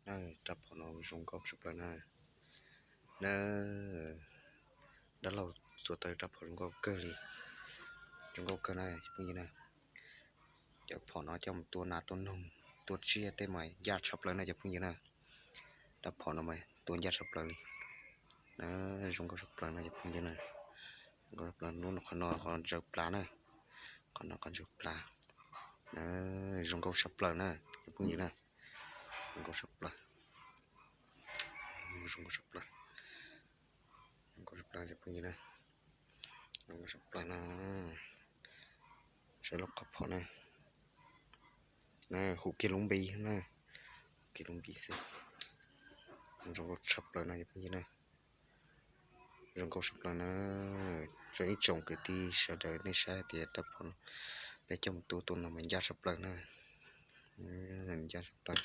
Rab phom no zoo nkauj tshaj plaws na. Na, dab laug txua tau rab phom zoo nkauj kawg li, zoo nkauj kawg na cov phooj ywg na. Cov phom no coj mus tua nas tua noog, tua tsiaj tej mas ncaj tshaj plaws na cov phooj ywg na. Rab phom no mas tua ncaj tshaj plaws li. Na, zoo nkauj tshaj plaws na cov phooj ywg na. Zoo nkauj tshaj plaws, lub no qhov no qhov ntsaws plas na, qhov no qhov ntsaws plas. Na, zoo nkauj tshaj plaws na cov phooj ywg na. Zoo nkauj tshaj plaws, zoo nkauj tshaj plaws, zoo nkauj tshaj plaws cov phooj ywg na. Zoo nkauj tshaj plaws na. Saib lub qhov phom na. Na, hu kiag lub npe na, hu kiag lub npe xwb. Zoo nkauj tshaj plaws no cov phooj ywg na. Zoo nkauj tshaj plaws na. Zoo ib tsoom kwv tij sawv daws nej saib tias rab phom no peb coj mus tua tua nas mas ncaj tshaj plaws na. Ncaj tshaj plaws.